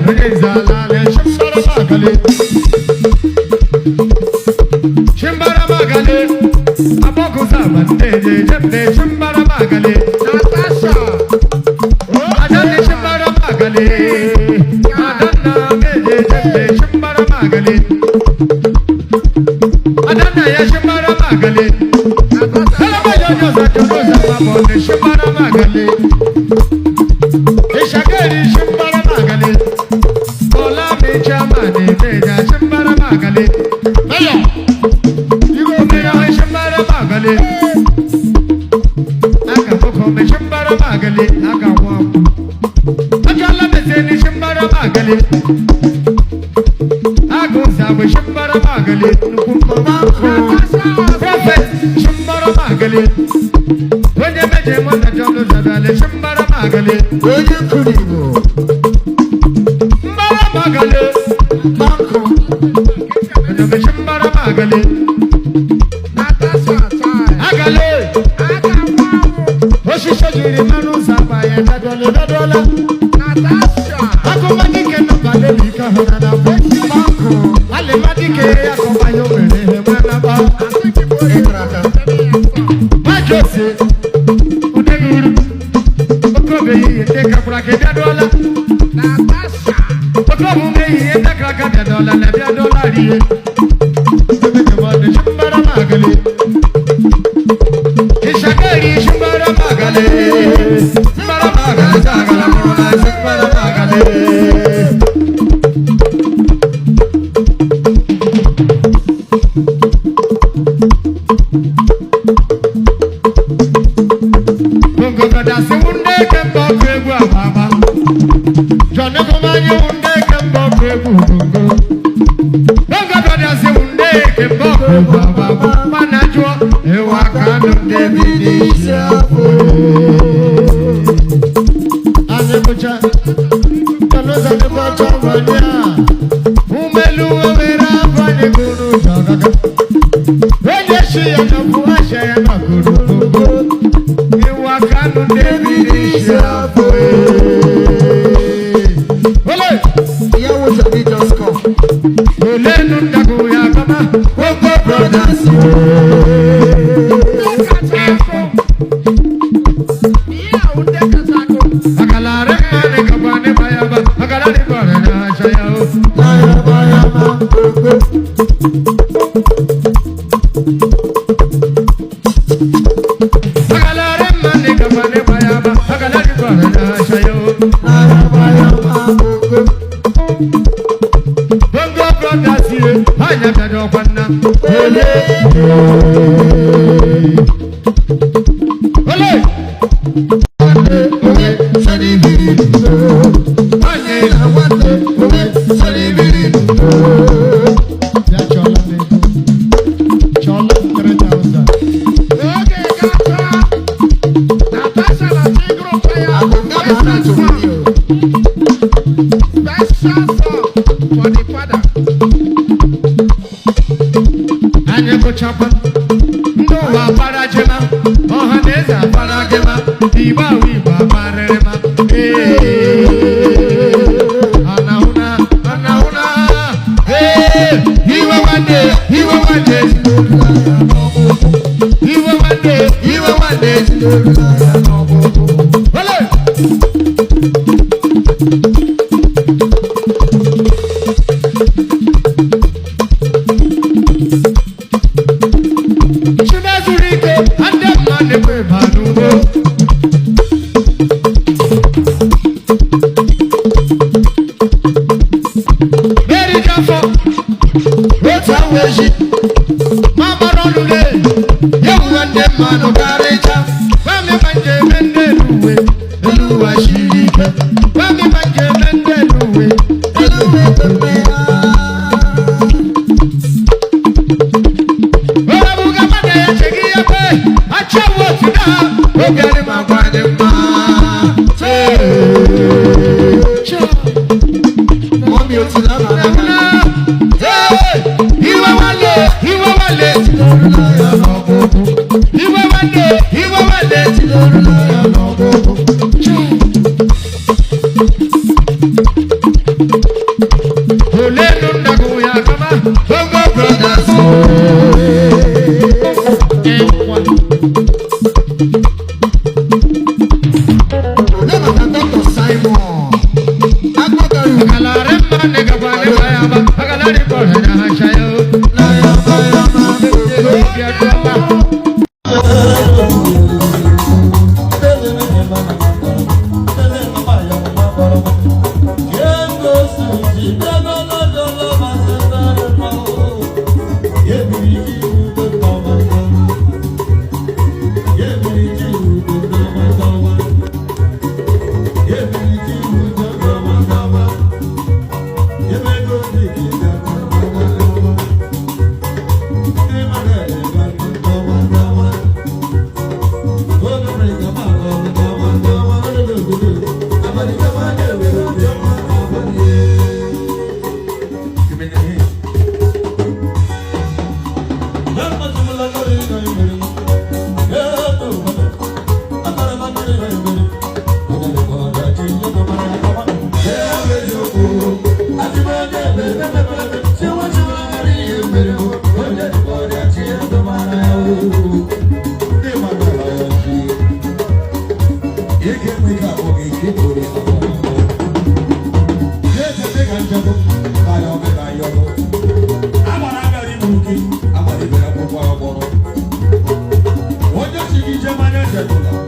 Onye Chimbara Magale. Chimbara Magale. Abokusa Bandeje Jembe Chimbara Magale. Natasha. Adani Chimbara Magale. Adanna Meje Jembe Chimbara Magale. Adanna ya Chimbara Magale. Kalaba Jojo Sajono Sababone Chimbara Magale. Ishagari Chimbara Magale. Bola Meja Mane Meja Chimbara Magale. Meya. Igo Meya Chimbara Magale. Aka Boko Me Chimbara Magale. Aka Wam. Ajala Meseni Chimbara Magale. Agusa we Chimbara Magale. Prophet Chimbara Magale. Onye meje mwanda jono zabale Chimbara Magale. Onye kụrụ Igbo. Mbara Magale. Banko. Onye me Chimbara Magale. Natasha child. Agale. Aka wow. Osise jiri mmanụ zaba ya dadola dadola. Natasha. Akụmadike nọba n'elika hụ na na Banko. Alịmadike akọba ya obere ihe nwanaba. Ịkraka. Majose Udeguru Okobe ihe ndị kakwara ka bịadola. Natasha. Oke omume ihe ndị kara ka bịadola na bịadola rie. Ebejemọdụ Chimbara Magale. Ishakari Chimbara Magale. Chimbara Magale sagala mụrụ Chimbara Magale. Bongo Brothers wunde kemgbe ọkụ egwu agba. John Ekomanye wunde kemgbe ọkụ egwu bongo. Bongo Brothers wunde kemgbe ọkụ egwu agba. Mana jụọ ịwa kanụ David isi afọ. Anyị bụcha Kanoza dịkọcha nwanyị a. Umelu wewere afọ anyị gụrụ ụzọ ọgaga. Onye shi ya na bụ asha ya na gụrụ bongo. Iwa kanu David isi afọ. Ole! Ya wụcha dị just come. Olenu ndago ya kama Bongo Brothers. Akalare mane kabane bayaba akalare bare na shaya o. Baya baya ma gbogbo. Akalare mane kabane bayaba akalare bare na shaya o. Baya baya ma gbogbo. Bongo Brothers ye anya bịa ọkwanna. Ole. Ole! Nwanne ome sọrọ ibiri ndo. Anya Na nwanne ome sọrọ ibiri ndo. bịa chọọla m ego. Chọọla m 3000. Oge gata. Natasha na Chigro Fire. Akụnga ma na chụrụ gị o. Special song for the father. Anyị gụchakwa ndị ụwa agbara jema ọha na eze agbara gịma igbo ahụ igbo agbarịrịma. Ee, anahụna anahụna. Ee, iwe nwanne iwe nwanne iwe nwanne iwe nwanne. Ole! Chimezuru ike ndị mma na-ekwe ba n'ugbo. Meri Jafọ, Otu awụ echi. ma gbara ọnụ le, Ya wuwe ndị mmadụ karịcha. Mami ma nje eme ndị elu uwe, Elu ụwa siri ike. Mami ma nje eme ndị elu uwe. Elu ụwa ekpempe ha. Orabuga mmadụ ya cheghị ya kwe, achọwo otu na Obi adị m agwa dị mma. Chee. Mọmi otu na ama na na. Ee, iwe nwanne, iwe nwanne, Lorula ya n'ọkpụkpụ. iwe nwanne, iwe nwanne. Lorula ya n'ọkpụkpụ. Ije manya jegula.